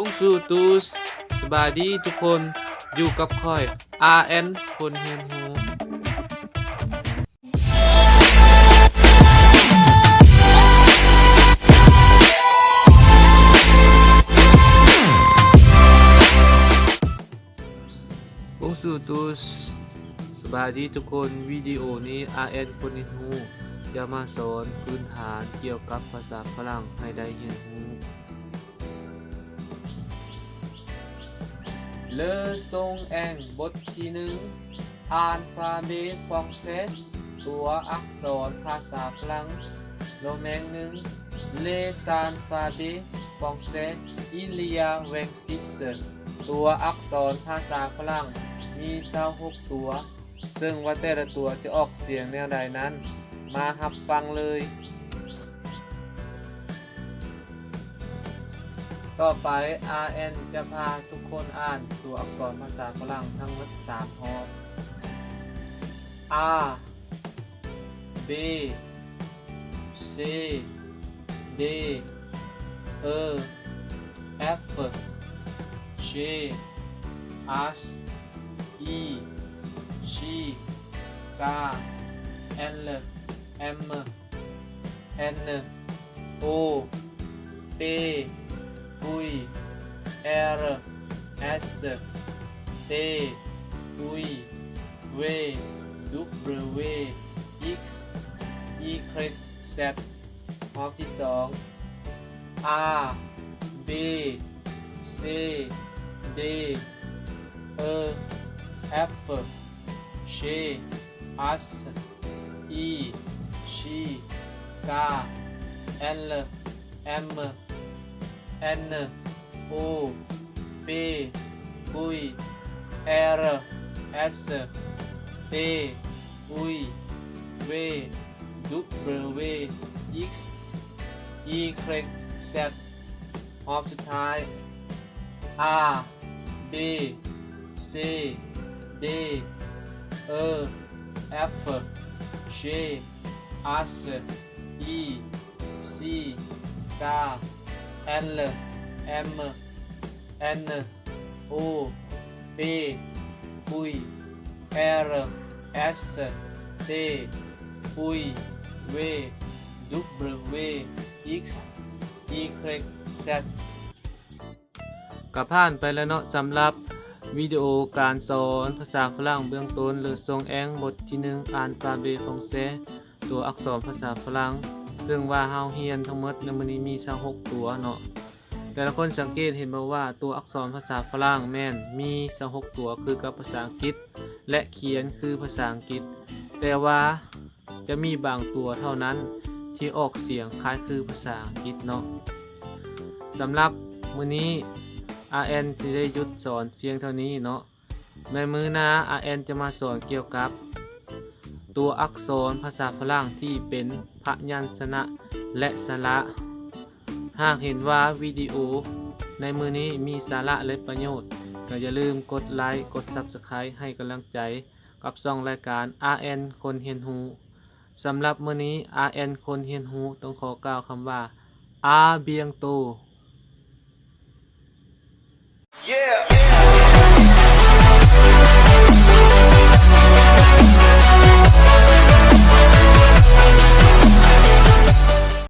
Bonjour tous ສະບາຍດີທຸກຄົນ ຢູ່ກັບຂ້ອຍ ອາແອນ ຄົນຮຽນຮູ້. Bonjour tous ສະບາຍດີທຸກຄົນ. ວິດີໂອນີ້ ອາແອນ ຄົນຮຽນຮູ້ ຈະມາສອນພື້ນຖານກ່ຽວກັບພາສາຝຣັ່ງໃຫ້ໄດ້ຮຽນຮູ້. Leçon un ບົດທີໜຶ່ງ Alphabet français ຕົວອັກສອນພາສາຝຣັ່ງ. Roman un Les alphabets français il y a vingt-six ຕົວອັກສອນພາສາຝຣັ່ງມີຊາວຫົກຕົວ. ເຊິ່ງວ່າແຕ່ລະຕົວຈະອອກສຽງແນວໃດນັ້ນ ມາຮັບຟັງເລີຍ. ຕໍ່ໄປ ອາແອນ ຈະພາທຸກຄົນອ່ານຕົວອັກສອນພາສາຝຣັ່ງທັງໝົດສາມຮອບ. A B C D E F G H I J K L M N O P Q R S T U V W X Y Z. ຮອບທີສອງ A B C D E F G H I J K L M N O P Q R S T U V W X Y Z. ຮອບສຸດທ້າຍ A B C D E F G H I J K L M N O P Q R S T U V W X Y Z. ກໍຜ່ານໄປແລ້ວເນາະ ສຳລັບວິດີໂອການສອນພາສາຝຣັ່ງເບື້ອງຕົ້ນ Leçon un ບົດທີໜຶ່ງ Alphabet français ຕົວອັກສອນພາສາຝຣັ່ງ ເຊິ່ງວ່າເຮົາຮຽນທັງໝົດໃນມື້ນີ້ມີຊາວຫົກຕົວເນາະ. ແຕ່ລະຄົນສັງເກດເຫັນບໍ່ວ່າ ຕົວອັກສອນພາສາຝຣັ່ງແມ່ນມີຊາວຫົກຕົວຄືກັບພາສາອັງກິດ ແລະ ຂຽນຄືພາສາອັງກິດ, ແຕ່ວ່າຈະມີບາງຕົວເທົ່ານັ້ນທີ່ອອກສຽງຄ້າຍຄືພາສາອັງກິດເນາະ. ສຳລັບມື້ນີ້ ອາແອນ ຊິໄດ້ຢຸດສອນພຽງເທົ່ານີ້ເນາະ. ໃນມື້ໜ້າ ອາແອນ ຈະມາສອນກ່ຽວກັບຕົວອັກສອນພາສາຝຣັ່ງທີ່ເປັນພະຍັນຊະນະ ແລະ ສະຫຼະ. ຫາກເຫັນວ່າວິດີໂອໃນມື້ນີ້ມີສາລະ ແລະ ປະໂຫຍດ, ກໍຢ່າລືມກົດໄລ, ກົດ Subscribe ໃຫ້ກຳລັງໃຈກັບຊ່ອງລາຍການ ອາແອນ ຄົນຮຽນຮູ້. ສຳລັບມື້ນີ້ ອາແອນ ຄົນຮຽນຮູ້ ຕ້ອງຂໍກ່າວຄຳວ່າ À bientôt.